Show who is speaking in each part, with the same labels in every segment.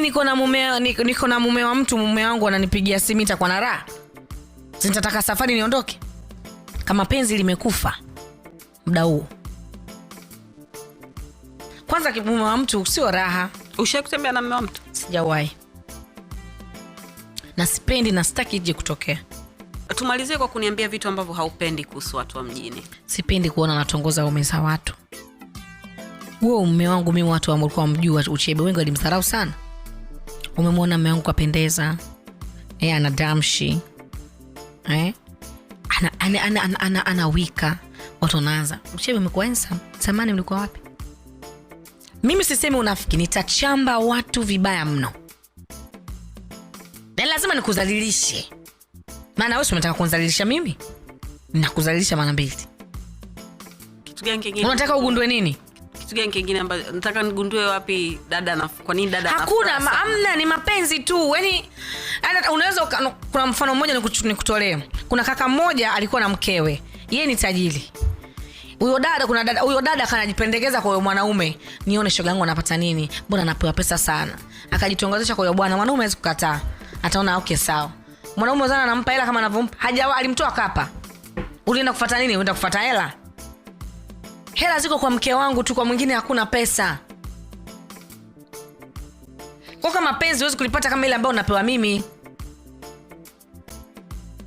Speaker 1: Niko na mume wa mtu, mume wangu ananipigia simu, nitakuwa na raha? Si nitataka safari niondoke? Kama penzi limekufa muda huo. Kwanza mume wa mtu sio raha.
Speaker 2: Ushawahi kutembea na mume wa mtu?
Speaker 1: Sijawahi. Na sipendi na sitaki ije kutokea.
Speaker 2: Tumalizie kwa kuniambia vitu ambavyo haupendi kuhusu watu wa mjini.
Speaker 1: Sipendi kuona natongoza waume za watu. Huo mume wangu mimi watu walikuwa wamjua Uchebe, wengi walimdharau sana. Umemwona mume wangu kapendeza. Ana damshi. Ana wika. Watu wanaanza, Uchebe umekuwa handsome. Zamani mlikuwa wapi? Mimi sisemi unafiki, nitachamba watu vibaya mno. Na lazima nikudhalilishe. Maana wewe unataka kunidhalilisha mimi? Nakudhalilisha mara mbili.
Speaker 2: Kitu gani kingine?
Speaker 1: Unataka ugundue nini?
Speaker 2: Kitu gani kingine ambacho nataka nigundue wapi dada na kwa nini dada ana
Speaker 1: Hakuna,
Speaker 2: furaha sana?
Speaker 1: amna, ni mapenzi tu. Yaani, ana, unaweza uka-, no, kuna mfano mmoja nikutolee. Kuna kaka mmoja alikuwa na mkewe. Yeye ni tajiri. Huyo dada, kuna dada, huyo dada akanajipendekeza kwa huyo mwanaume, nione shoga yangu anapata nini? Mbona anapewa pesa sana? Akajitongozesha kwa huyo bwana, mwanaume hawezi kukataa. Ataona okay sawa. Mwanaume zana anampa hela kama anavyompa. Hajawa, alimtoa kapa. Ulienda kufuata nini? Ulienda kufuata hela? Hela ziko kwa mke wangu tu, kwa mwingine hakuna pesa. Kwa kama penzi huwezi kulipata kama ile ambayo unapewa mimi.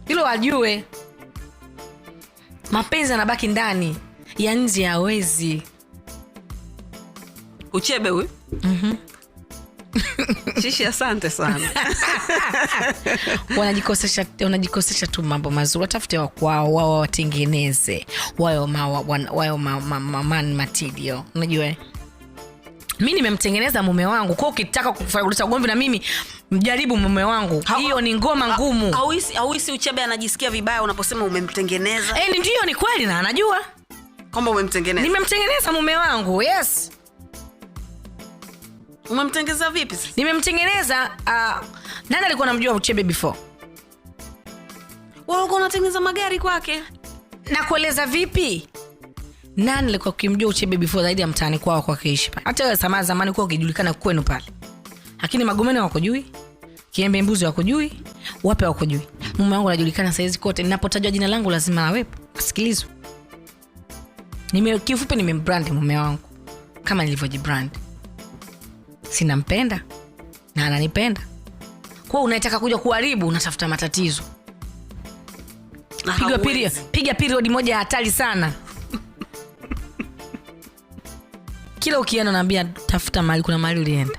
Speaker 1: Hilo wajue. Mapenzi yanabaki ndani, ya nje hawezi.
Speaker 2: Uchebe huyu? Shishi, asante sana.
Speaker 1: Wanajikosesha tu mambo mazuri. Watafute wa kwao, wao watengeneze. Wao man material. Unajua? Mimi nimemtengeneza mume wangu. Kwa hiyo ukitaka kuleta ugomvi na mimi, mjaribu mume wangu. Hiyo ni ngoma ngumu.
Speaker 2: Hauhisi Uchebe anajisikia vibaya unaposema umemtengeneza?
Speaker 1: Ndio, ni kweli na anajua
Speaker 2: kwamba umemtengeneza.
Speaker 1: Nimemtengeneza mume wangu, yes.
Speaker 2: Umemtengeneza vipi sasa?
Speaker 1: Nimemtengeneza, nani alikuwa anamjua Uchebe before?
Speaker 2: Wewe ulikuwa unatengeneza magari kwake.
Speaker 1: Nakueleza vipi? Nani alikuwa akimjua Uchebe before zaidi ya mtaani kwao kwa kiishi pale? Hata wewe zamani kwa ukijulikana kwenu pale. Lakini Magomeni hawakujui, Kiembe Mbuzi hawakujui, wapi hawakujui. Mume wangu anajulikana saizi kote. Ninapotajwa jina langu lazima awepo, asikilizwe. Kifupi nimembrand mume wangu kama nilivyojibrand. Sinampenda na ananipenda. Kwa hiyo unataka kuja kuharibu, unatafuta matatizo.
Speaker 2: Na
Speaker 1: Piga
Speaker 2: hauwezi.
Speaker 1: period moja hatari sana. Kila ukienda naambia tafuta mahali, kuna mahali ulienda.